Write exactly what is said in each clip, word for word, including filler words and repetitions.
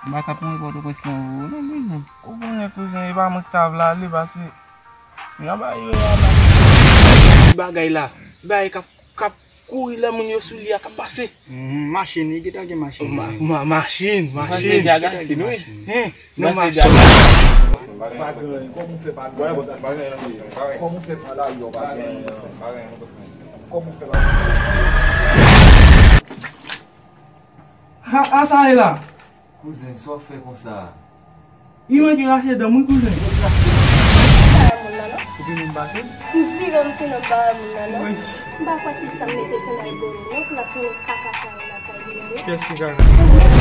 M pa t ap mouri Pòtoprens nan, ou non, kouzen. Ou konnen, kouzen, e pa mwen ki ta vle ale, paske jan bagay yo ye a la. Ti bagay la, ti bagay k ap, k ap kouri lè moun yo sou li a, k ap pase. Mhm, machin, li gentan gen machin. Ma-, ma-, machin, machin. Gen machin, wi. Hein, nan machin. Pa gen anyen, kòman w fè pa gen anyen? Kòman w fè pa la, yo pa gen anyen? Kòman w fè pa gen anyen? Ha, a sa e la? Kouzen, sa w fè konsa a? Li manke rache dan m wi, kouzen. Ou pa wè moun nan, non? Ou pi moun pase m? M vire, m tounen, m pa wè moun nan, non. Wi. M pa kwè se sa m mete sandal bò yo, non, pou l ap tounen kaka sa yo lakay li, non. Kiyès ki kaka? Ou menm.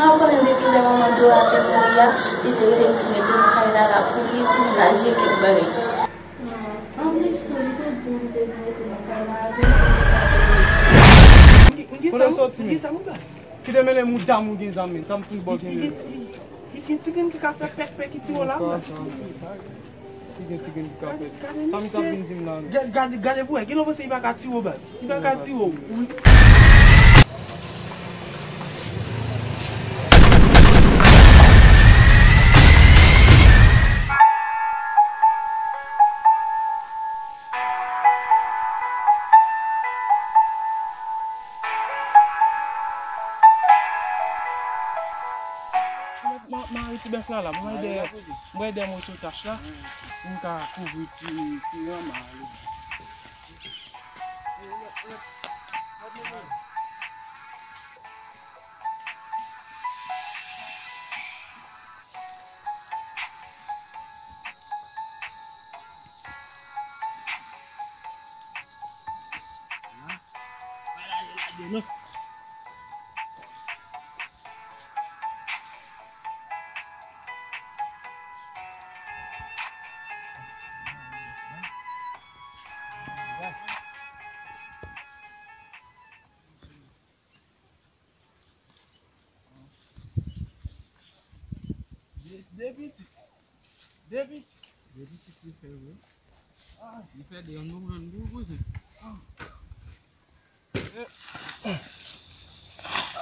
Ou konnen depi lè manman Dora te mouri a, li te rele m pou mete nan kay la, la pou li, pou m raje kèk bagay. Anplis tou, li te di m li te vin rete nan kay la avè m pou li pa te. Kote w soti, men? Ki te mele mouda m ou gen zam, men? Sa m fin bò kenbe. Li gen ti grenn ki ka fè pèk pèk ki tire w la. Ki gen ti grenn ki ka fè. Sa m t ap vin di m la, men. Gade, gade pou wè, genlè w panse li pa ka tire w, baz. Li pa ka tire w. M ap, m ap mare ti bèf la la. M wè dèyè, m wè dèyè moso tach la. Pou m ka kouvri ti, ti ranm la. De, de pitit. De pitit. De pitit li fè, wi. Ah, li fè de yon nou rann gou kouzen. Ah.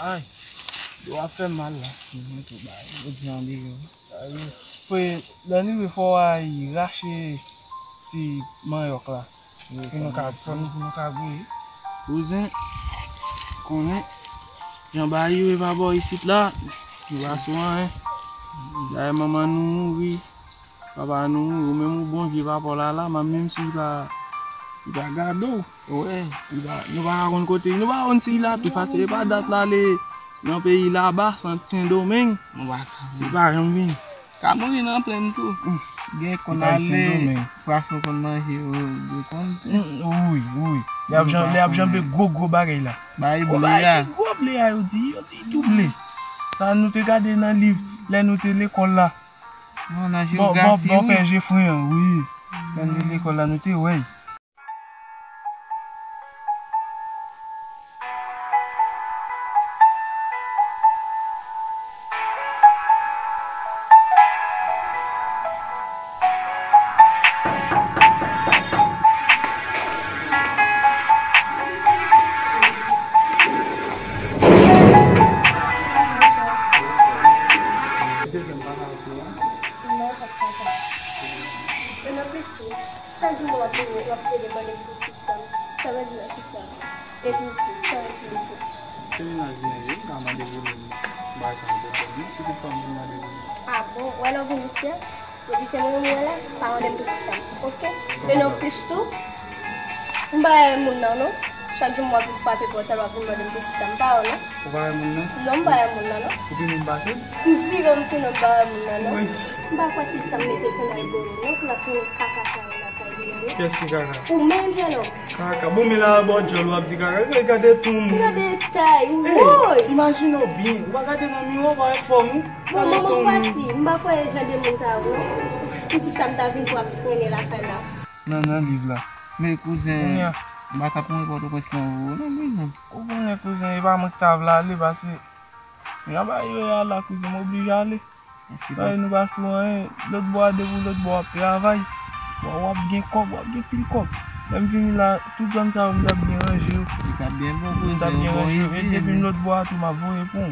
Ay, do a fè mal la. Mhm, pou bay. Jodi an li yo. Ay, pou lè nou rive fò a rache ti manyòk la. Pou nou ka, pou nou, pou nou ka gouye. Kouzen, konnen, jan bagay yo ye pa bò isit la, nou pa sou anyen. Dayè manman nou mouri, papa nou mouri, ou menm ou bon vye papa w la la, menm si li pa, li pa gade w. Wi. Li pa, nou pa ka konn kote, nou pa konn si li la tou, paske e pa dat l ale nan peyi laba, Sant Sendomeng. Nou pa ka. Li pa janm vini. Ka mouri nan plenn tou. Gen konn ale, pwason konn manje, ou, ou konn se. Mm, wi, wi. Lè y ap jan-, lè y ap janbe gwo, gwo bagay la. Bagay ble a. Ki gwo ble a, yo di, yo di tou ble. Sa nou te gade nan liv, lè nou te lekòl la. Bon, nan jewografi, wi. Bò, bò, bò pè Jefren an, wi. Lè nou te lekòl la, nou te wè y. Non, pa t kontan. E nan plis tou, chak jou mwen ap vini, w ap plede mande m pou sistèm. Sa vle di nan sistèm. Epi w tou, sa epi w tou. Se mennaj mwen ye, m ka mande pou li, m bay sa nan pwoblèm non, si toutfwa m vin mande pou li. A bon, w wè lè w vin isi a, depi se mwen menm w wè la, pa mande m pou sistèm, oke? E nan plis tou, m pa wè moun nan non. Chak jou m w ap vin frape pòt la, w ap vin mande m pou sistèm, m pa wè w non. Ou pa wè moun nan? Non, m pa wè moun nan non. Ou pi moun pase m? M vire m tounen, m pa wè moun nan non. Wi. M pa kwè se sa m mete sandal bò yo non, pou l ap tounen kaka sa yo lakay li non. Kiyès ki kaka? Ou menm, jennonm. Kaka. Bon, men la bò djòl w ap di kaka. Gade, gade tou moun. Gade tay, woy! Imajine w byen. Ou pa gade nan miwa, ou pa wè fòm ou. Bon, manman m pati. M pa kwè jan de moun sa yo non. Pou sistèm ta vin pou ap trennen lakay la. Nan, nan liv la. Men kouzen, m pa t ap mouri Pòtoprens nan, ou non, kouzen. Ou konnen, kouzen, e pa mwen ki ta vle ale, paske jan bagay yo ye a la, kouzen, m oblije ale. Paske nou pa sou anyen, lòt bò a, depi w lòt bò w ap travay, w ap gen kòb, w ap gen pil kòb. Lè m vini la, tout zòn sa yo, m t ap byen ranje yo. Li t ap byen bon, kouzen, ou bon ide. M t ap byen ranje yo, e depi m lòt bò a tou, m ap voye pou w.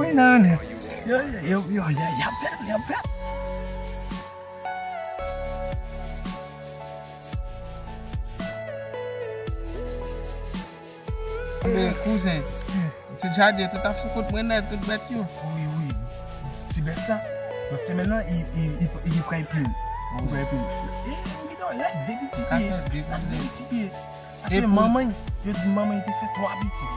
going on? Yo, yo, yo, yo, y ap fè, y ap fè. Men kouzen, ti Jade, tout ap sou kont mwen nèt, tout bèt yo. Wi, wi. Ti bèf sa, lòt semèn lan, li, li, li, li pral plim. Li pral plim. E, m gentan lès de pitit li ye. Lès de pitit li ye. Paske manman, yo di manman li te fè twa pitit.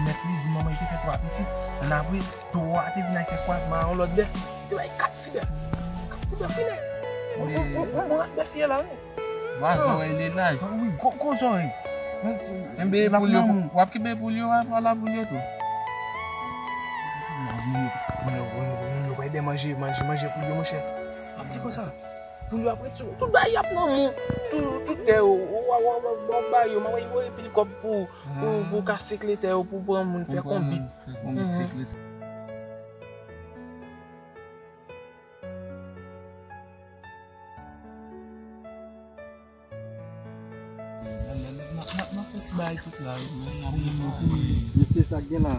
Nèt li di manman li te fè twa pitit. Annapre, towo a te vin al fè kwazman a yon lòt bèf. Li te bay kat ti bèf. Kat ti bèf, wi, nèt. On, on, on, on bras bèf li ye la, wi. Bwa zòrèy li laj. Wi, gwo, gwo zòrèy. Enben, poul yo, w ap kenbe poul yo, w ap pale poul yo tou. Non, moun yo, moun yo, moun yo, moun yo pa ede manje, manje, manje poul yo, monchè. Ap di konsa. Poul yo ap ret sou, tout bagay y ap nan moun. Tout, tout tè yo, w a, w a, w a, w a ba yo, m a voye pil kòb pou, pou, pou ka sekle tè yo, pou pran moun, fè konbit. Fè konbit, sekle tè. N ap, n ap, n ap fè ti bagay tout la, wi, men n ap, n ap, mesye, sa k gen la?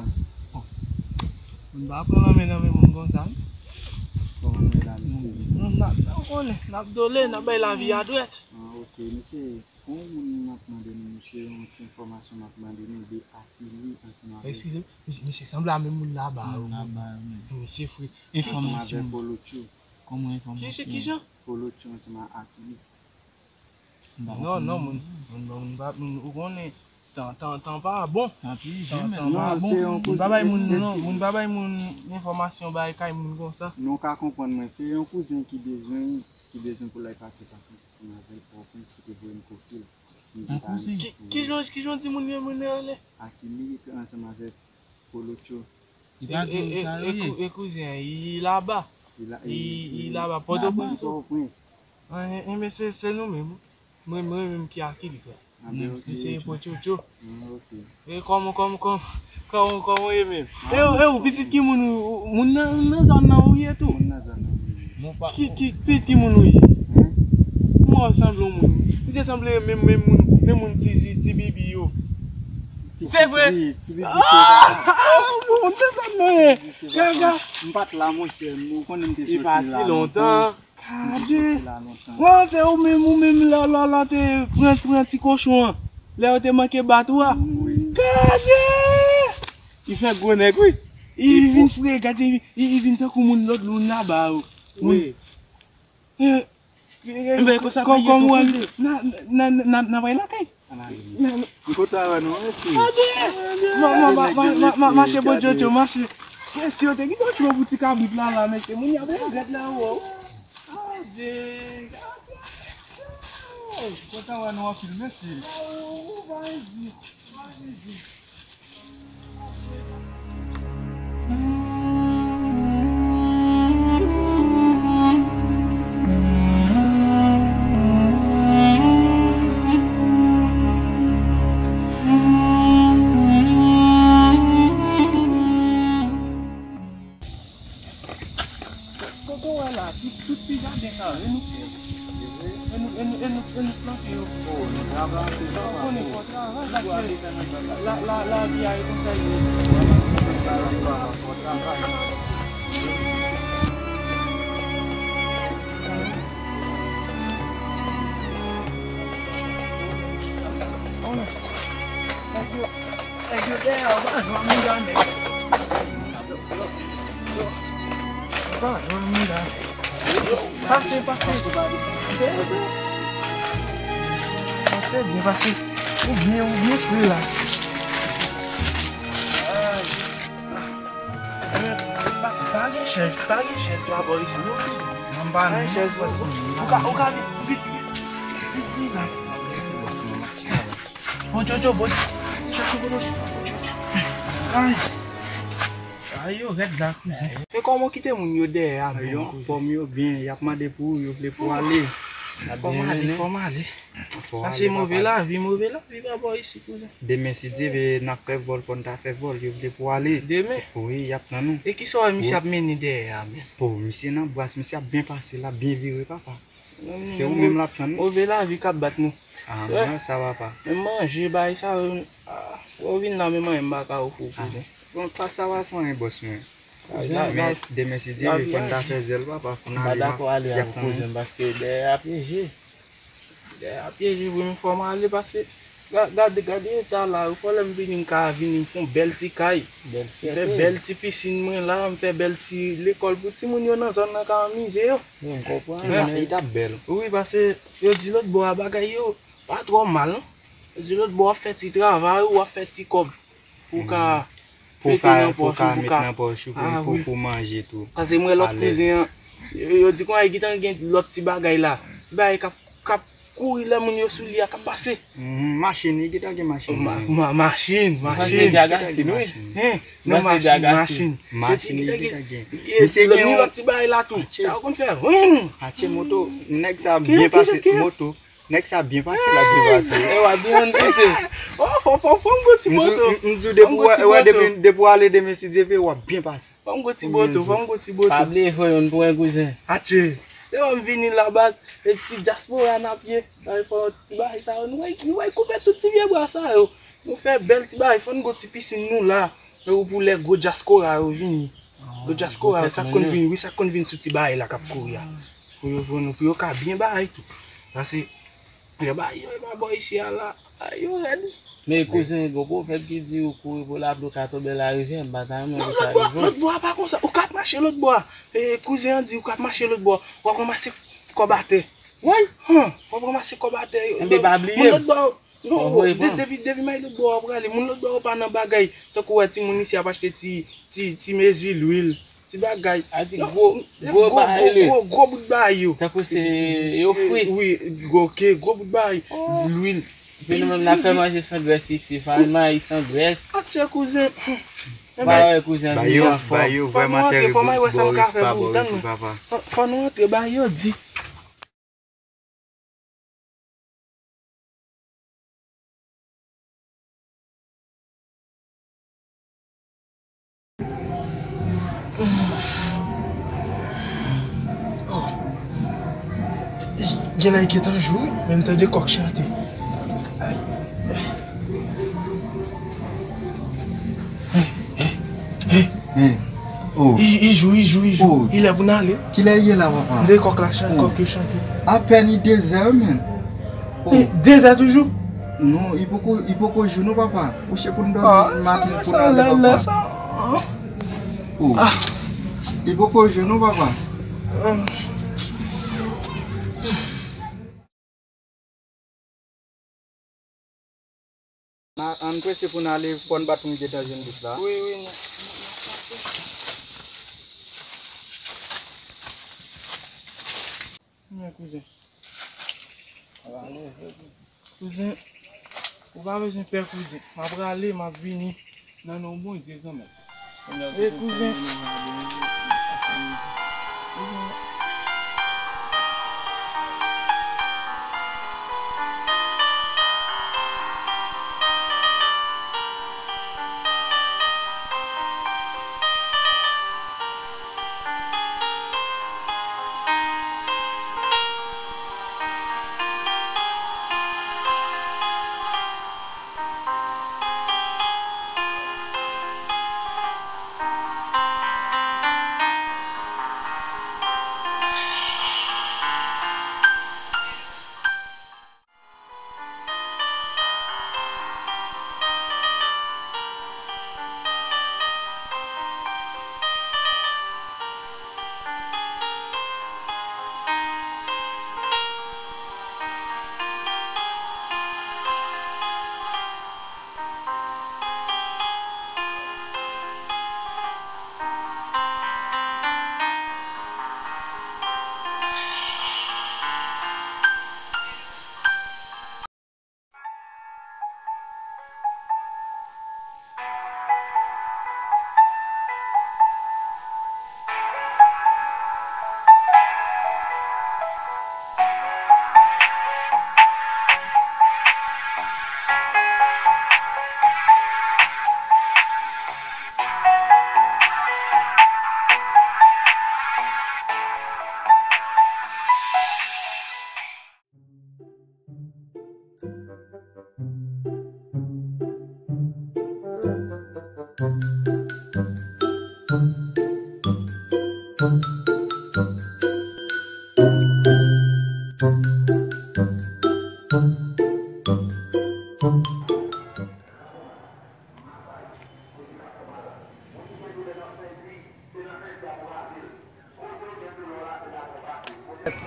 Bon. Moun pa pran lanmen nan men moun konsa. Kòman nou ye la, mesye? Non, n ap, n ap konnen, n ap dole, n ap bay lavi a dwèt. Ah, ok, mesye, pou yon moun m ap mande nou, mesye, yon ti enfòmasyon m ap mande nou de Akili ansanm avèk... Eskize m, mesye, mesye, sanble a menm moun laba yo, menm. Laba yo, menm. Mesye fre. Ansanm avèk enfòmasyon. Polocho. Kòman enfòmasyon? Ki, ki jan? Polocho ansanm ak Akili. Non, non, moun, moun, moun, moun pa, moun, ou konnen, tan, tan, tan pa bon. Tan pije, tan, men tan pa bon. Moun pa bay moun, non, moun pa bay moun enfòmasyon bay kay moun konsa. Nou ka konprann mwen, se yon kouzen ki bezwen, ki bezwen pou l al pase vakans ansanm avè l, Pòtoprens, ki te voye m koke l. Yon kouzen? Ki, ki jan, ki jan w di moun yo, moun yo rele? Akili ansanm avèk Polocho. Li pa di w sa yo ye. E, e, e kou-, e kouzen an, li laba. Li la, li, li, li laba Pòtoprens tou. Pòtoprens. An, e, e, men se, se nou menm. Mwen, mwen menm ki Akil, frè. Li se Pochocho. E kòman, kòman, kòman, kòman, kòman w ye menm? E, e, ou pitit ki moun, ou, ou, moun nan, nan zòn nan ou ye tou? Moun nan zòn nan ou ye. Ki, ki, pitit ki moun ou ye? Mwen sanble yon moun. Misye sanble menm, menm moun, menm moun ti, ti, ti bibi yo. Se vre? Wi, ti bibi se papa. Moun nan zòn nan ye. Gaga. M pa t la, monchè, ou konnen m te soti la lontan. Gade. Bon, se ou menm, ou menm, lò, lò, lò, te pran, pran ti kochon an. Lè yo te manke bat ou a. Gade! Li fè gwo nèg, wi. Li vin fre, gade, li, li, li vin tankou moun lòt, moun laba yo. Wi. Enben, konsa kòm, kòm ou wè, n a, n a, n a, n a bay lakay. M kontan wè nou, mèsi. Ma, ma, ma, ma, ma, ma, mache bon Jojo, mache. Mesye, yo te kite w chwa pou ti kabrit la, la, mesye. Moun y ap regrèt la, wo. Adje, adje. M kontan wè nou anpil, mèsi. Kote w wè la, tout, tout ti jaden sa yo, e nou fè. E nou, e nou, e nou, e nou plante yo. O, nou travay anpil, papa. Ou konnen fò travay, paske la, la, lavi a e konsa l ye. Fò travay, papa, fò travay. Nèg yo, nèg yo dèyè, ou pa jwenn moun la, nèg. Ou pa jwenn moun la. Pase, pase. Pase, byen pase. Ou byen, ou byen fre la. Pa, pa gen chèz, pa gen chèz sou abò isi, non. Pa gen chèz, non. Ou ka, ou ka vin, vin, vin, vin, vin la. Bon, Jojo, bon. Chèz sou bon, Jojo. Ay. Ay, yo rèd la, kouzen. E kòman w kite moun yo dèyè a menm, kouzen? Fòm yo byen, y ap mande pou ou, yo vle pou w ale. Fò m ale, fò m ale. Paske move lavi, move lavi pa bò isi, kouzen. Demen, si Dye vle, n ap fè vòl, fò n ta fè vòl, yo vle pou w ale. Demen? Wi, y ap tann ou. E kisa w wè misye ap mennen dèyè a menm? O, misye nan bras, misye ap byen pase, l ap byen vire, papa. Se ou menm l ap tann. Move lavi k ap bat nou. Ah, mwen, sa va pa. Men manje, bagay sa yo, ah, ou vin la, men manje m pa ka ofri w, kouzen. Bon, pa sa va fè anyen, bòs mwen. Men demen, si Dye vle, fò n ta fè zèl, papa, fò n ale. M pa dakò ale avè w, kouzen, paske dèyè a pyeje. Dèyè a pyeje vre, men fò m ale, paske ga-, gade, gade eta la, fò lè m vini, m ka vini, m fè yon bèl ti kay. M fè bèl ti pisin mwen la, m fè bèl ti lekòl pou timoun yo nan zòn nan ka anmize yo. Wi, m konprann. Li t ap bèl. Wi, paske yo di lòt bò a bagay yo pa twò mal, non. Yo di lòt bò w ap fè ti travay, w ap fè ti kòb. Pou w ka mete nan pòch ou, pou w ka, pou w manje tou. Paske m wè lòt kouzen an, yo, yo di konsa, gentan gen lòt ti bagay la. Ti bagay k ap, k ap kouri lè moun yo sou li a, k ap pase. Machin, li gentan gen machin. Ma-, ma-, machin, machin. Machin, machin. Machin, li gentan gen. Misye gen yon lòt ti bagay la tou. Sa yo konn fè. Atche moto, nèg sa byen pase moto. Nèg sa byen pase, l ap byen pase. E w ap byen pase. Oh, fò, fò, fò m gon ti boto. M di w, depi w ale demen, si Dye vle, w ap byen pase. Fò m gon ti boto, fò m gon ti boto. Pa bliye fè youn pou mwen, kouzen. Atche. E w m vini la baz, e ti dyaspora n ap ye. Fò ti bagay sa yo, nou wè, nou wè koupe tout ti vye bwa sa yo. Nou fè bèl ti bagay, fò n gon ti pisin nou la. E pou lè gwo dyaspora yo vini. Gwo dyaspora yo, sa k konn vin, wi, sa k konn vin sou ti bagay la k ap kouri a. Pou yo, pou nou, pou yo ka byen bay tou. Paske, jan bagay yo ye pa bò isi a la, bagay yo rèd. Men kouzen, gon pwovèb ki di ou kouri pou lapli ou ka tonbe larivyè, m pa ta renmen pou sa rive w. Lòt bò a pa konsa, ou ka ap mache lòt bò a. E, kouzen an di ou ka ap mache lòt bò a, w ap ranmase kòb atè. Wi. Hum, w ap ranmase kòb atè. Enben, pa bliye m. Moun lòt bò a, non, depi, depi m al lòt bò a, w ap rale. Moun lòt bò a, yo pa nan bagay. Tankou w wè timoun isi ap achte ti, ti, ti mezi lwil. Ti bagay. A di gwo, gwo bagay li. Gwo, gwo bout bagay yo. Tankou se yo fri. Wi, gwo, ok, gwo bout bagay. Lwil. Epi nou menm n ap fè manje san grès isi. Farin mayi san grès. Atche kouzen. Pa wè kouzen vini anfòm. Fò nou antre, fò m al wè sa m ka fè pou ou, tann mwen. Fò nou antre, ba yo di. Oh. Genlè e gentan jou wi, men m tande kòk chante. Ay. Hey, hey, hey. Hey. Oh. I, i jou, i jou, i jou. Oh. I lè pou n ale. Kilè ye la, papa? M tande kòk la chan-, oh, kòk yo chante. Apèn i dezè, men. Oh. Hey, dezè toujou? Non, i poko, i poko jou non, papa. Ou se pou n dòmi maten pou n ale, papa. Oh. Ah. Li poko jou non, papa. Na, ann prese pou n ale, fò n bat pou n gentan jwenn bis la. Wi, wi, n ap, n ap, n ap pase. Men kouzen. Kouzen, ou pa bezwen pè kouzen. M ap rale, m ap vini nan non Bondye kanmenm. E kouzen.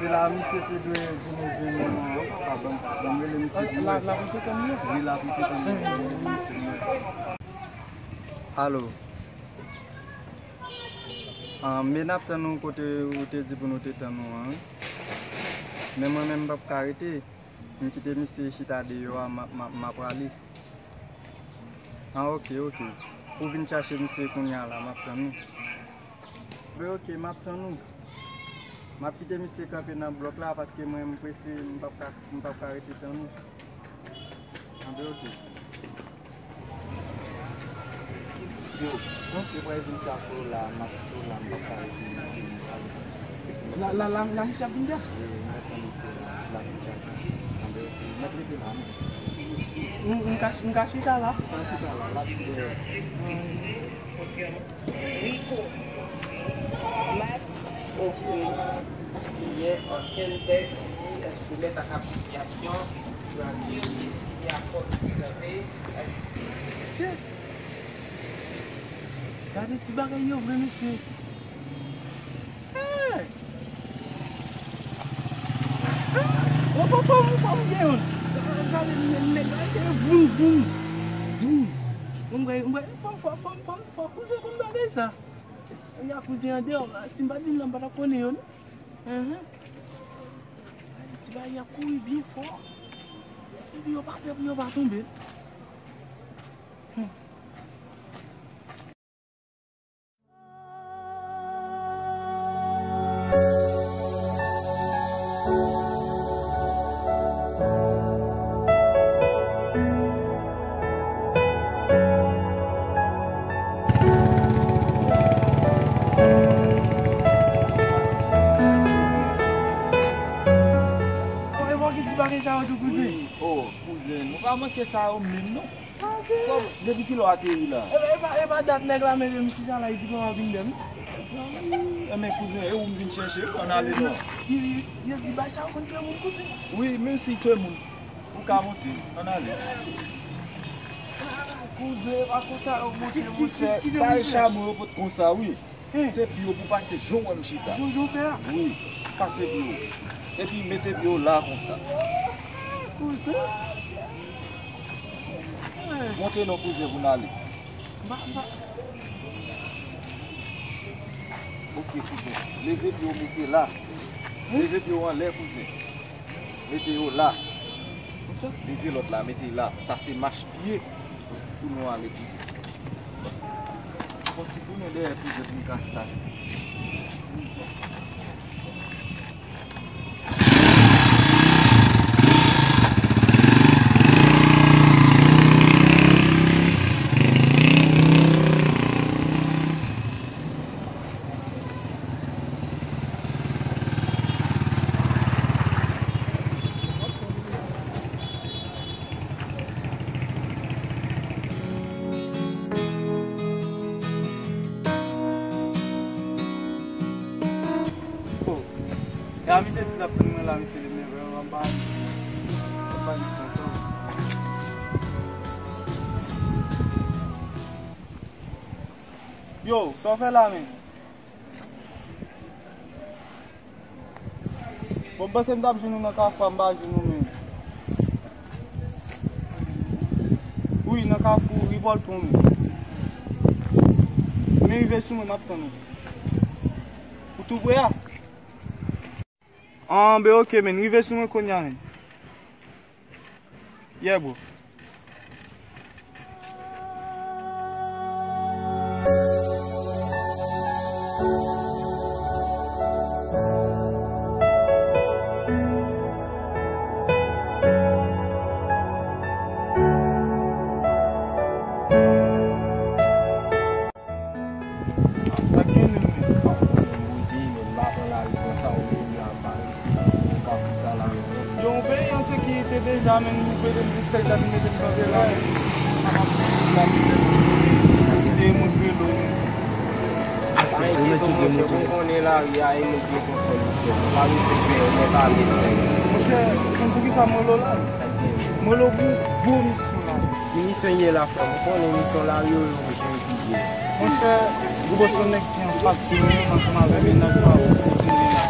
Se la misye te dwe vini jwenn mwen an, papa, ban m, ban m rele misye pou mwen. Wi, l ap rete tann mwen. Wi, l ap rete tann mwen. Alo. Ah, men n ap tann ou kote ou te di pou nou te tann ou an, wi. Men mwen menm m p ap ka rete. M kite misye chita deyò a, m ap, m ap, m ap prale. Ah, oke, oke. Ou vin chache misye kounye a la, m ap tann ou. Anben, oke, m ap tann ou. M ap kite misye kanpe nan blòk la paske mwen m prese, m p ap ka, m p ap ka rete tann ou. Anben, oke. Yo, non, se pral vin chache w la, m ap chache w la, m p ap ka rete isit, m prale. La, la, la, la, misye ap vin dèyè? Wi, m ap tann misye la, l ap vin chache m. Anben, oke, m ap rete la, non. M, m ka, m ka chita la? Ou ka chita la, l ap vin dèyè. Rico, Matt, Ofri, Julien, Ankenn, Bèk, Jimmy, Espinèt ak Apresyasyon, Radye, Kesi, Akòd, Prezante, Tchè! Gade ti bagay yo vre, mesye. Hey! Hey! Fò, fò, fò, fò m gen youn. Gade nèg la, voum, voum. Voum. Bon, m, m, fò, fò, fò, fò, fò kouzen konn bagay sa. Y a kouzen andeyò, si m pa t vin la, m pa t ap konnen yo, non. Enhen. Ti bagay y ap kouri byen fò. Epi yo pa pè pou yo pa tonbe. Hmm. Nou pa manke sa yo menm non. Bon, depi kilè w ateri la? E pa, e pa dat nèg la menm, m chita la, li di kòman vin dèm. Mezanmi, enben kouzen, e ou m vin chèche, ann ale non. Yo di bay sa yo konn tye moun kouzen. Wi, menm si tye moun, ou ka monte, ann ale. Kouzen, pa konsa yo monte, monchè. Bay chabon yo pot konsa, wi. Se pye w pou pase jan w wè m chita. Jan, jan w fè a? Wi, pase pye w. Epi mete pye w la konsa. Kouzen. Monte non kouzen pou n ale. M pa, m pa. Ok kouzen. Leve pye w mete la. Leve pye w anlè kouzen. Mete yo la. Leve lòt la, mete la. Sa se mach pye pou nou ale pi. Fò ti tounen dèyè tou, jwenn yon kastay. Ya misye di l ap tann mwen la, misye li men vrèman pa, pa di sa ankò. Yo, sa w fè la menm? Bon, m panse m t ap jwenn ou nan Kafou a, m pa jwenn ou menm. Wi, nan Kafou Rivòlton menm. Men rive sou mwen, m ap tann ou. Ou tou pre a? Anben, ok, men rive sou mwen kounye a menm. Yeah, bro. Sa k gen menm, men? Poze, men m pa pran lari konsa, ou menm la, m pa rete nan kafou sa la, non. Yo, yon peyi an sekirite deja, men nou pede m pou sèl dat mete m kanpe la. Sa m ap fè la, m te montre l ou menm. Pa enkyete w, monchè, ou konnen lari a, e nou ki gen kontwòl li, frè m. Ou pa bezwen pè, ou mèt ale, frè m. Monchè, ou konn poukisa m rele w la? Sa k gen? M rele w pou gwo misyon la. Ki misyon ye la, frè m? Ou konnen misyon lari yo, yo bezwen epi ye. Monchè, gwo bòs yon nèg ki anfas mwen, ansanm avè mennaj pa ou, kote mennaj.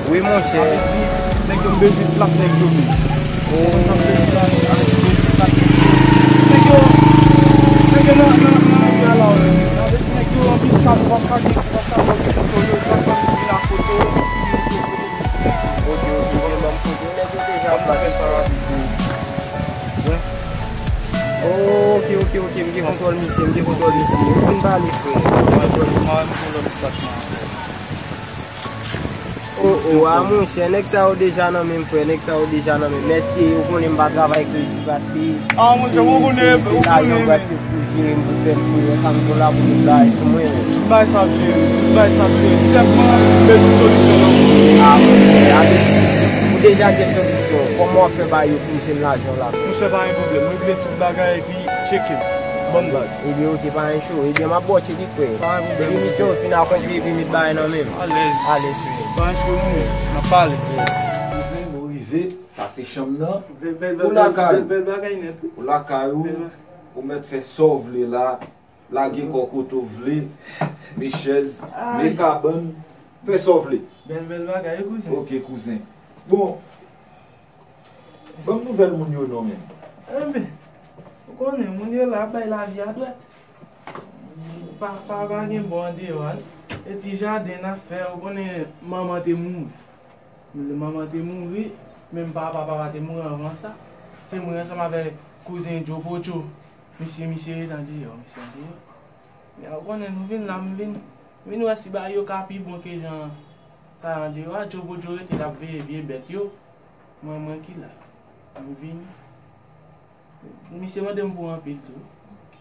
Wi, monchè. Nèg yo bezwen plat nèg yo menm. Nèg yo, nèg yo nan, nan, nan lari a la, wi. Nèg yo anplis ka, nou p ap ka gen, nou p ap ka fè foto yo, sa fè nou vin ak foto yo. Ok, ok, vin ban m foto. Nèg yo deja ap fè sa rapid. Ok, ok, ok, m gen kontwòl misye, m gen kontwòl misye. Ou fin pale, frè. M gen kontwòl misye. O, o, a, monchè, nèg sa yo deja nan men m, frè, nèg sa yo deja nan men m. Èske ou konnen m pa travay kredi paske se, se, se lajan m pral swiv pou jere m, pou fè m, pou sa m konn la pou met bagay sou mwen. Tout bagay sa ap jere, tout bagay sa ap jere. Sèlman, m bezwen solisyon nan. A, monchè, a, ou deja gen solisyon. Kòman w ap fè ba yo pou m jwenn lajan la? Monchè, pa gen pwoblèm. Regle tout bagay epi tcheke m. Bann baz. Ebyen, ok, pa gen cho. Ebyen, m ap ba w tcheke, frè. Pa gen pwoblèm. Epi misyon fin akonpli, epi met bagay nan men m. Alèz. Alèz, frè. Pa gen cho, non. N ap pale. Kouzen, nou rive. Sa se chanm nan. Bèl, bèl, bèl, bèl, bèl bagay nèt, wi. Ou lakay ou. Bèl bagay. Ou mèt fè sa w vle la. Lage kò w kote w vle. Met chèz, met kabann. Fè sa w vle. Bèl, bèl bagay, wi, kouzen. Ok, kouzen. Bon, ban m nouvèl moun yo non, menm. Enben, ou konnen, moun yo la ap bay lavi a dwat. Papa pa gen bon andeyò a. E ti jaden n ap fè, ou konnen manman te mouri. Manman te mouri, menm papa, papa te mouri anvan sa. Se mwen ansanm avèk kouzen Djokocho. Misye, misye ret andeyò, misye andeyò. Men ou konnen nou vin la, m vin, vin wè si bagay yo ka pi bon ke jan sa andeyò a. Djokocho rete l ap veye vye bèt yo. Mwen, mwen ki la. M vini. Misye mande m pou anpil tou. Ok.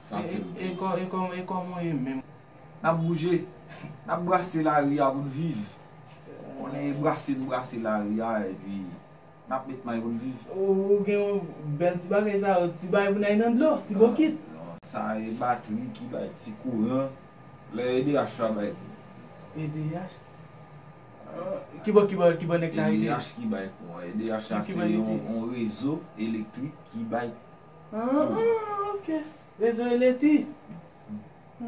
Sa fè m plis. E kò-, e kò-, e kòman w ye menm? N ap bouje. N ap brase lari a pou n viv. Konnen e brase n brase lari a, epi n ap met may pou n viv. Ou, ou gen yon bèl ti bagay sa yo, ti bagay pou n al nan dlo, ti bokit. Ah, non, sa e batri ki bay ti kouran. Lè E D H la bay kou. E D H? Ah, ki bò, ki bò, ki bò nèg sa rete? E D H ki bay kou an. E D H la se yon, yon rezo elektrik ki bay kou. Ah, ok. Rezo elektrik. Ah.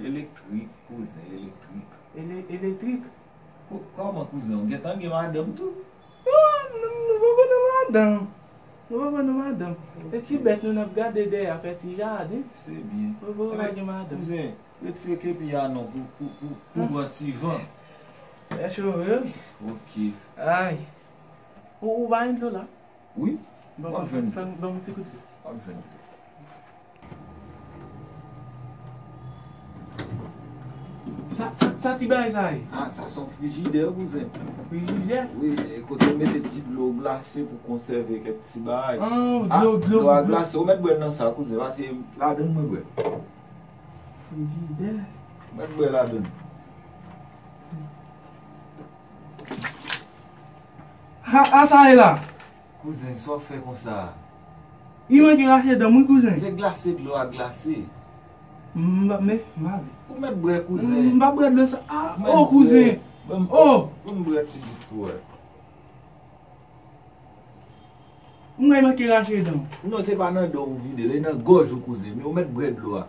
Elektrik, kouzen, elektrik. Ele-, elektrik. Ko-, kòman kouzen? Ou gentan gen madanm tou? Non, nou, nou poko nan madanm. Nou poko nan madanm. E ti bèt nou n ap gade dèyè a fè ti jaden. Se byen. Nou poko pa gen madanm. Kouzen, retire kepi a non pou, pou, pou, pou pran ti van. Fè cho vre wi. Ok. Ay. Ou, ou pa gen dlo la? Wi. Bon, m ap jwenn dlo. Fè m, ban m ti kout dlo. M ap jwenn dlo. Sa, sa, sa ki bagay sa ye? Ah, sa se yon frijidè, kouzen. Frijidè? Wi, e kote w mete ti dlo glase pou konsève kèk ti bagay. Ah, dlo, dlo, dlo a glase. Ou mèt bwè l nan sa, kouzen, paske ladann mwen bwè. Frijidè. Ou mèt bwè ladann. Ha, a sa ye la? Kouzen, sa w fè konsa a? Li manke rache dan m wi, kouzen. Se glase dlo a glase. M pa, men, m pa vle. Ou mèt bwè, kouzen. M pa bwè dlo sa. Ah, oh, kouzen. Oh! Ban m bwè ti gout pou wè. M wè li manke rache dan. Non, se pa nan dan w ou vide l, e nan gòj ou, kouzen. Men ou mèt bwè dlo a.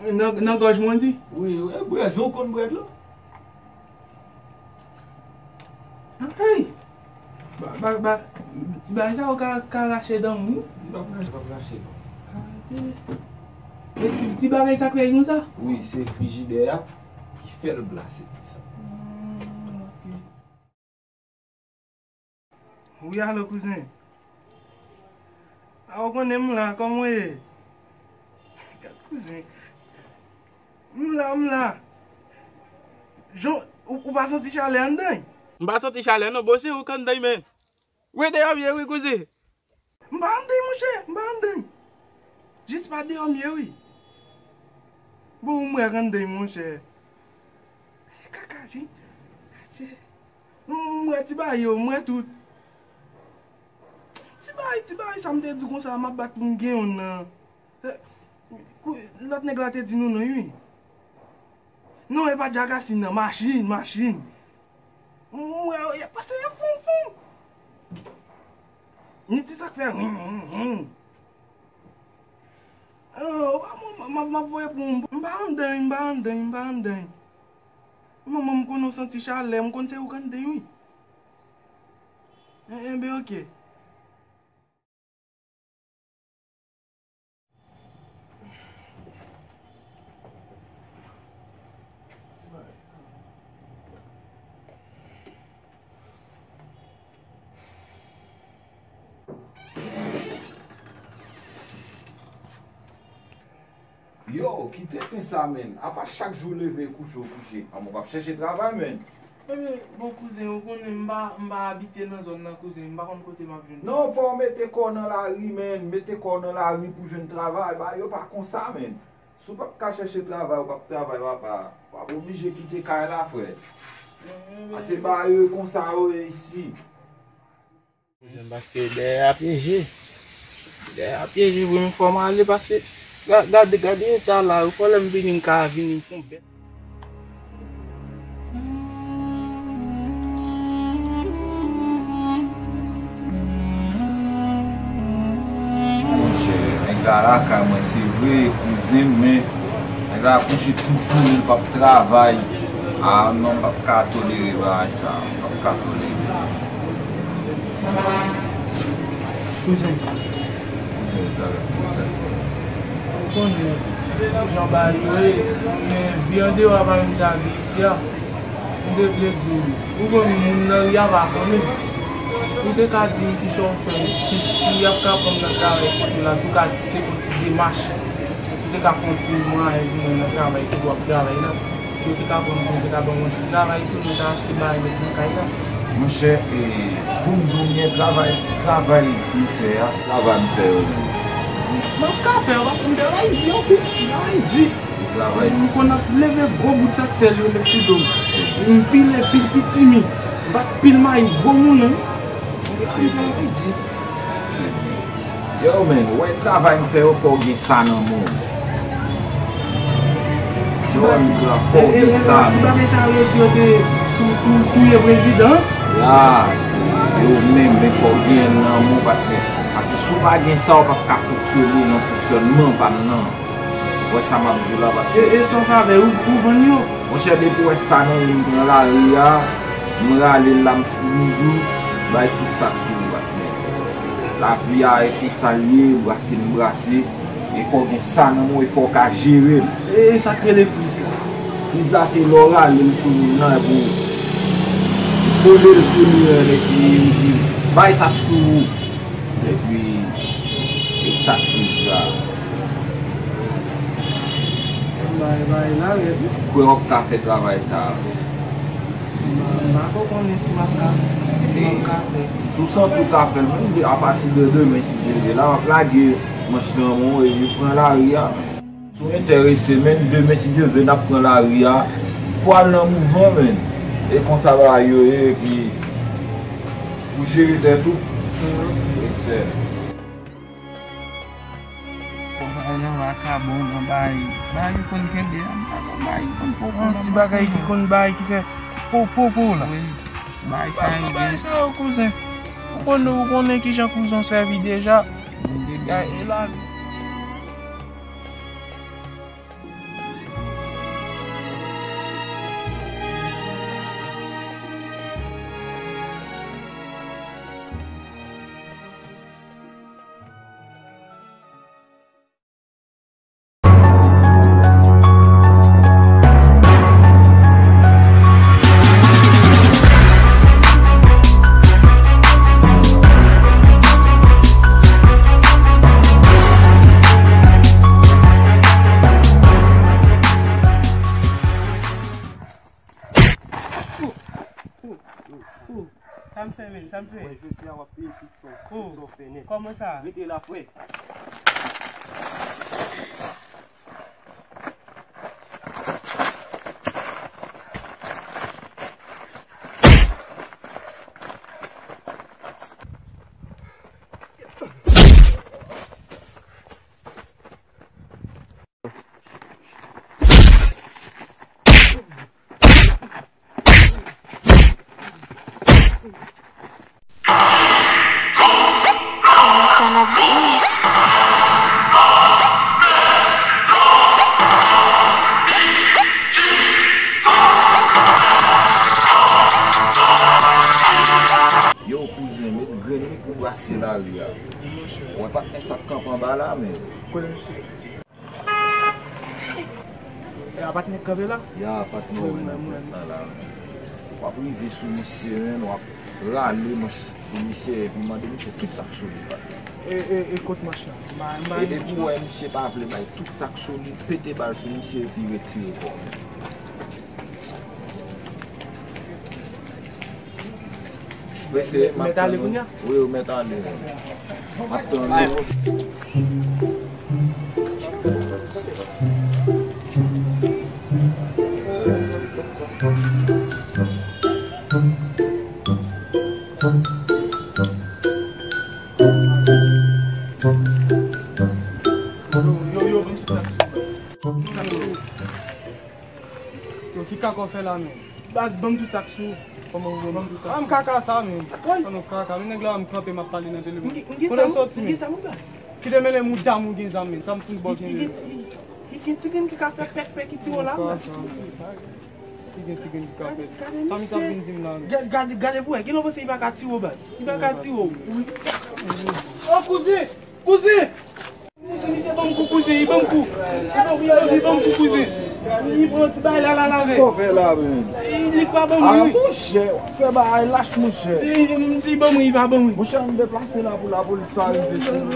Nan, nan gòj mwen di? Wi, wi, bwè, jan w konn bwè dlo. Hey! Ba, ba, ba, ti bagay sa yo ka, ka rache dan m wi. Li p ap rache, p ap rache non. Gade. E ti, ti bagay sa kreye konsa? Wi, se frijidè a ki fè l glase konsa. Hmm, ok. Wi, alo, kouzen. A, ou konnen m la, kòman w ye? Gad, kouzen. M la, m la. Jan, ou, ou pa santi chalè anndan? M pa santi chalè, non, bon, se ou k anndan, men. Wi, deyò m ye, wi, kouzen. M pa anndan, monchè, m pa anndan. Jis pa deyò m ye, wi. Bon, ou m wè k anndan, monchè. Kaka, wi. Atye. M, m wè ti bagay yo, m wè tout. Ti bagay, ti bagay sa m te di w konsa, m ap bat pou m gen youn nan. Eh, kou-, lòt nèg la te di nou non, wi. Non, e pa djakasin nan, machin, machin. M wè yo, y ap pase yo foum, foum. Ni ti sa k fè rin, rin, rin. Oh, m, m, m, m ap voye pou m. M pa anndan, m pa anndan, m pa anndan. Manman m konnen w santi chalè, m konn se ou k anndan, wi. En, enben, oke. Yo, ki tenten sa, menn. Apa chak jou leve, kouche, w kouche. Anmwe, w p ap chèche travay, menn. Ebyen, bon, kouzen, ou konnen m pa, m pa abitye nan zòn nan, kouzen. M pa konn kote m ap jwenn. Non, fò w mete kò w nan lari, menn. Mete kò w nan lari pou jwenn travay. Bagay yo pa konsa, menn. Si w p ap ka chèche travay, w p ap travay, papa. W ap oblije kite kay la, frè. Pase bagay yo konsa yo ye isi. Kouzen, paske dèyè a pyeje. Dèyè a pyeje vre, men fò m ale, paske ga-, gade, gade eta la, fò lè m vini, m ka vini, m fon bèt. Monchè, nèg la lakay mwen, se vre, kouzen m, men nèg la kouche tout jounen, l p ap travay. Ah non, m p ap ka tolere bagay sa, m p ap ka tolere. Kouzen. Kouzen, sa fè kouzen. Ou konnen jan bagay yo ye, men vi andeyò a pa menm jan ak vi isi a. M te vle di w, ou konn moun nan ri a pa konnen. Ou te ka di m kisa w fè, ki si y ap ka pran m nan travay kote w la, si w ka fè yon ti demach, si w te ka fè yon ti mwayen pou mwen nan travay kote w ap travay la. Si w te ka pran m, si w te ka ban mwen ti travay tou, mwen ta achte bagay nèt nan kay la. Monchè, e, pou m di w byen, travay, travay m fè a, travay m fè yo menm. M ap ka fè yo, paske m travay di anpil, m travay di. Ou travay di. M konn ap leve gwo bout sak sèl yo met sou do m. M pile pil pitimi, m bat pil mayi gwo moulen. M travay di. Se byen. Yo, men, ou wè travay m fè yo, fò w gen sa nan men w. Ti bagay sa yo, yo di yo te tou, tou, touye prezidan. Ya, se yo menm, men fò w gen nan men w, patnè. Paske si w pa gen sa, w p ap ka fonksyone nan fonksyònman pa m nan. Ou wè sa m ap di w la, patnè. E, e sa w fè avè yo, ou, ou vann yo? Monchè, depi w wè sa nan men m, m pran lari a, m rale l la, m founi zou, bay tout sa k sou ou, patnè. Lavi a e konsa l ye, brase n brase. E fò w gen sa nan men w, e fò w ka jere l. E, e sa k rele friz la? Friz la se lè w rale l sou moun nan, epi w kole l sou miray l, epi w di, bay sa k sou ou. Epi, e sa k friz la. Bay, bay la rèd wi. Kwè w ap ka fè travay sa a. M pa ko konnen si m ap ka, si m ap ka fè. Si w santi w ka fè l, men apati de demen, si Dye vle, la, m ap lage manch lan, mwen, e pran lari a. Si w enterese, men, demen, si Dye vle, n ap pran lari a pou al nan mouvman, men. E konsa bagay yo ye, epi pou jere tèt ou, respè. Nan vakabon, nan bay, bay yo konn kenbe, nan bay yo konn popo. Yon ti bagay ki konn bay, ki fè po, po, po la. Wi, bay sa yo, bay sa yo, kouzen. Ou konnen, ou konnen kijan kouzen sèvi deja. Ya, e la. Sa m fè, menm? Sa m fè? Mwen, jodi a, w ap peye tout sa w, tout sa w fè nèt. Kòman sa? Rete la, frè. Yo, kouzen, met grenn wi pou brase lari a. Wè patnè sa k kanpe anba la, men. Kote misye? E a patnè k kanpe la? Ya, patnè w wè nan pòt la la. W ap rive sou misye, men, w ap rale manch sou misye, epi mande misye tout sa k sou li, patnè. E, e, e kot manch la? E depi w wè misye pa vle bay tout sa k sou li, pete bal sou misye, epi retire kò w. Mesye, m ap tann ou. Wi, ou mèt ale. M ap tann ou. Yo, yo, yo, ban m tout sa. Yo, ki kaka w fè la, menm? Baz, ban m tout sa k sou ou. Kòman ou ban m tout sa? Ban m kaka sa, menm. Woy! An non, kaka. Men nèg la, m kanpe, m ap pale nan telefòn. Kote w soti, menm? Kite mele mouda m ou gen zam, menm. Sa m fout bò gen. Li gen ti grenn ki ka fè pèk pèk iti w la. Li gen ti grenn ki ka fè. Sa m t ap vin di m la, menm. Gade, gade pou wè. Gen lè w panse li pa ka tire w, baz. Li pa ka tire w. Wi. O, kouzen! Kouzen! Kouzen, misye ban m kou, kouzen, li ban m kou. Li ban m, li ban m, li ban m kou, kouzen. Li pran ti bagay la, la, la, vè. Sa w fè la, menm? Li, li pa ban m, wi. Monchè, w ap fè bagay lach, monchè. Li, li, li, li ban m, li pa ban m. Monchè, ann deplase la pou lapolis pa rive sou nou.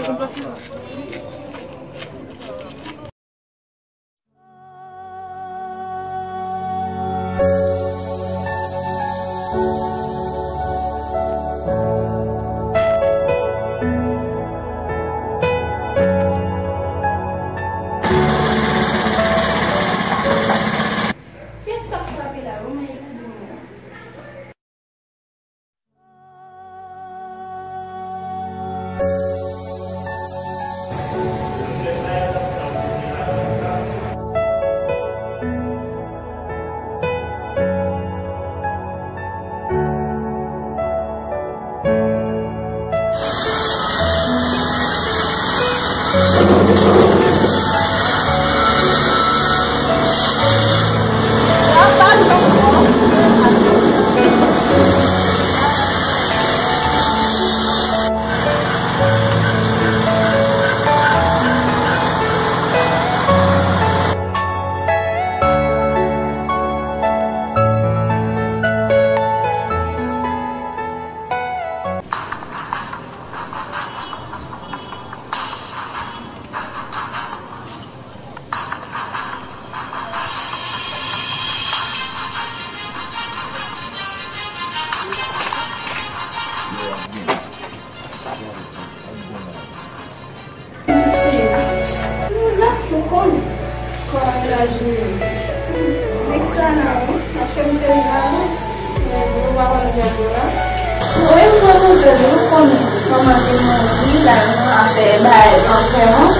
Wi, m konn nouvèl, wi, m konn kòman te mouri la, nan afè bay antèman.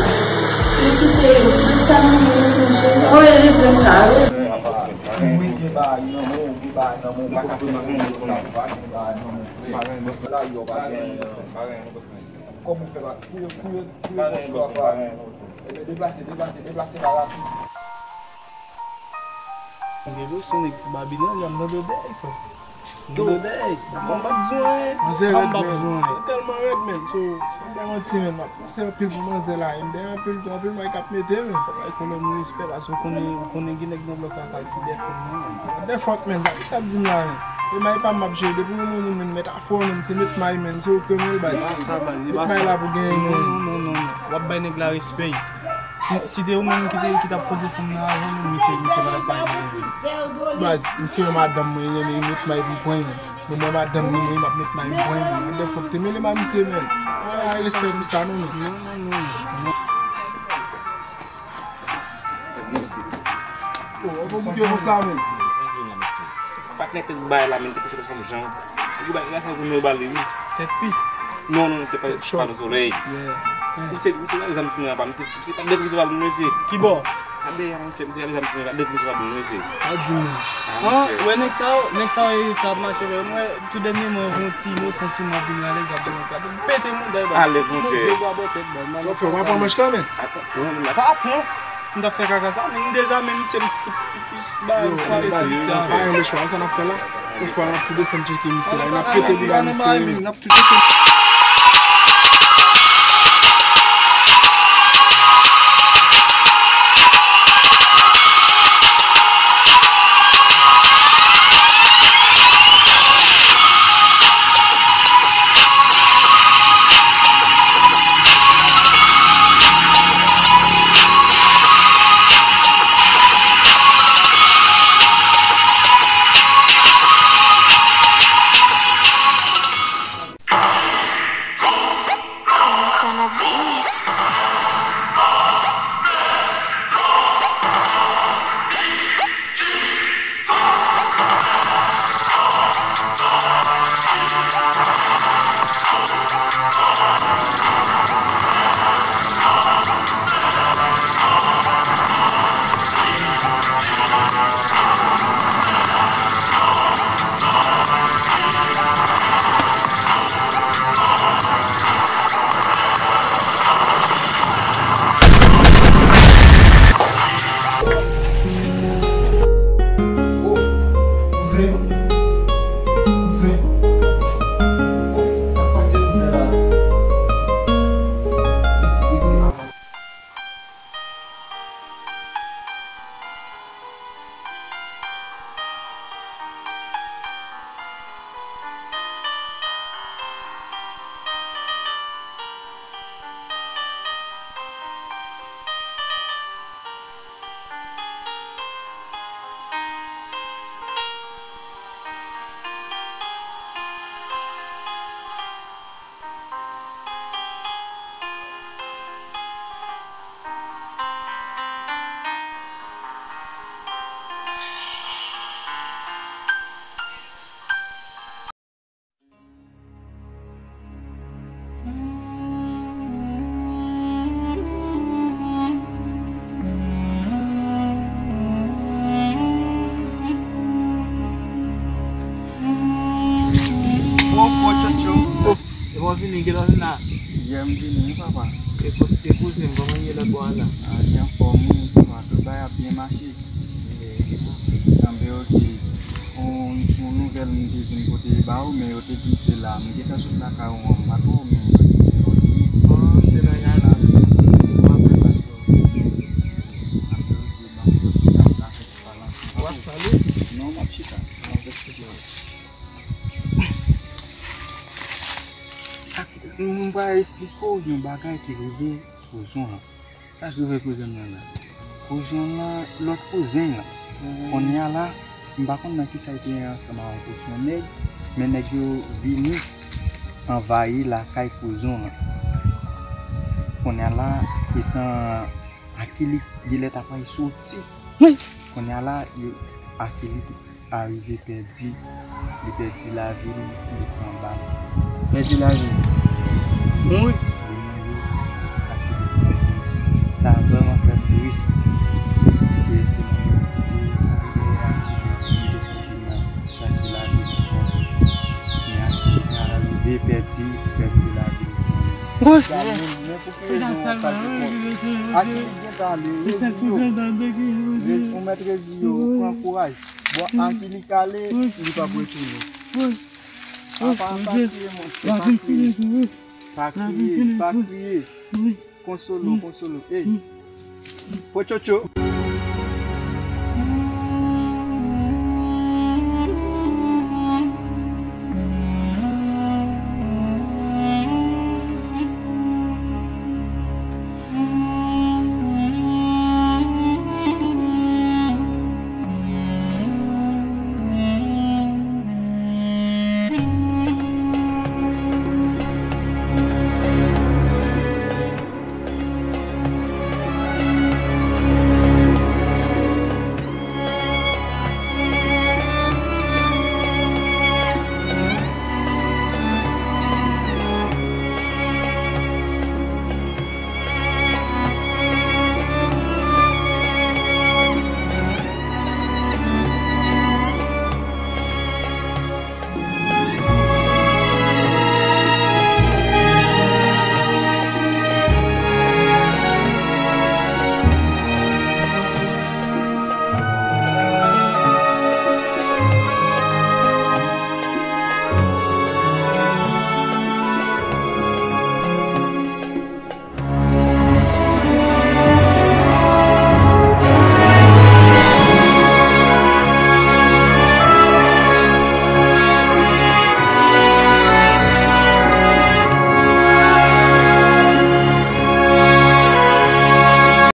Li kite tout sa nan men nou, mesye. Wi, li di m sa, wi. Wi, gen bagay nan men w, gen bagay nan men w, pa ka fè bagay nan men w, pa ka fè bagay nan men w. Kòman w fè pa fouye, fouye, fouye pòch ou a pa. Ebyen, deplase, deplase, deplase la rapid. Gen dosye nèg ti Babilòn, y ap mande w dèyè, frè. Mande w dèyè. Bon, m p ap di w anyen. Manzè rèd, men. Sa tèlman rèd, men. So, m pa manti, men. M ap panse anpil pou manzè la. M dèyè anpil, anpil bagay k ap mete, men. Fò w ekonomi respè, paske w konnen, w konnen gen nèg nan blòk la k al ti dèfè, non. Dèfè, men. Sa, sa ap di m la, men. E may pa m ap jere. Depi w renmen yon moun, men, mèt afè w, men. Se met may, men. Se ou k renmen l, baz. Met may la pou genyen, men. Non, non, non, non, non. W ap bay nèg la respè. Si, si te ou menm ki te, ki t ap koze fanm nan avan, menm misye, misye pa t ap pale de li. Baz, misye yon madanm mwen, li renmen met may pou pran, men. Mwen, mwen madanm li, mwen, m ap met may pou pran, men. Gade fòk te mele m a misye, men. Ah, respè pou sa, non, men. Non, non, non, non. Oh, ou pa bouke konsa, men. Patnè te bay la, men, te kouche fanm jan. Ou bay la, sa pou nou bale, wi. Tèt pi. Non, non, te pa, pa nan solèy. Misye, misye, gade zam sou mwen, pa, misye, misye, pa de misye pa bon, mesye. Ki bò? Gade, misye, misye, gade zam sou mwen, pa de misye pa bon, mesye. Pa di m. Ah, ou wè nèg sa yo, nèg sa yo, e sa ap mache, wè, mwen, tou dènyèman, yon ti inosan sou mwen, vin alèz, ap vin gade, m pete mouda, ba. Alèz, monchè. Move bwa bò tèt, ba. Sa w fè, w pa pran manch la, men? Atann, m pa pran. M t ap fè kaka sa, men m dezame misye, m fout plis ba, m fout ale sou misye. Pa gen lechwa, sa n ap fè la. Yon fwa n ap tou desann tcheke misye la, n ap pete bouda misye, men. N ap tou tcheke. E kot, e kouzen m, kòman ye lòt bò a la? A, li anfòm, wi, tout bagay ap byen mache. Tanbe, oke. Yon, yon nouvèl m te vin pote ba ou, men yo te di m se la. M gentan sot lakay ou an, m pa twò, men yo di m se la w te ye. Oh, m te nan jaden. M apèl la. Tanbe, oke, ban m yon ti pa la. W ap salye? Non, m ap chita. M ap eksplike w. Sa, m pral eksplike w yon bagay ki rive kouzen w lan. Sa k rive kouzen m nan la? Kouzen w lan, lòt kouzen w lan. Kounye a la, m pa konn nan kisa l te ye ansanm ak yon pòsyon nèg, men nèg yo vini anvayi lakay kouzen w lan. Kounye a la, etan Akilik genlè t ap al soti. Kounye a la, yo, Akilik arive pèdi, li pèdi lavi l, li pran bal. Pèdi lavi l? Mouri? Li mouri, Akilik pèdi. Sa vrèman fè m tris. Ke se mwen menm ki te al dèyè Akilik, m te fè vin chache lavi l ankò. Men Akilik arive pèdi, pèdi lavi l. Woy! Gade, men pou ki rezon w ap pale konsa? Akilik gentan ale, redi yo. Redi, ou mèt redi yo, pran kouraj. Bon, Akilik ale, li p ap retounen. Papa, pa kriye, monchè, pa kriye. Pa kriye, pa kriye. Konsole w, konsole w. Ey. Pochocho,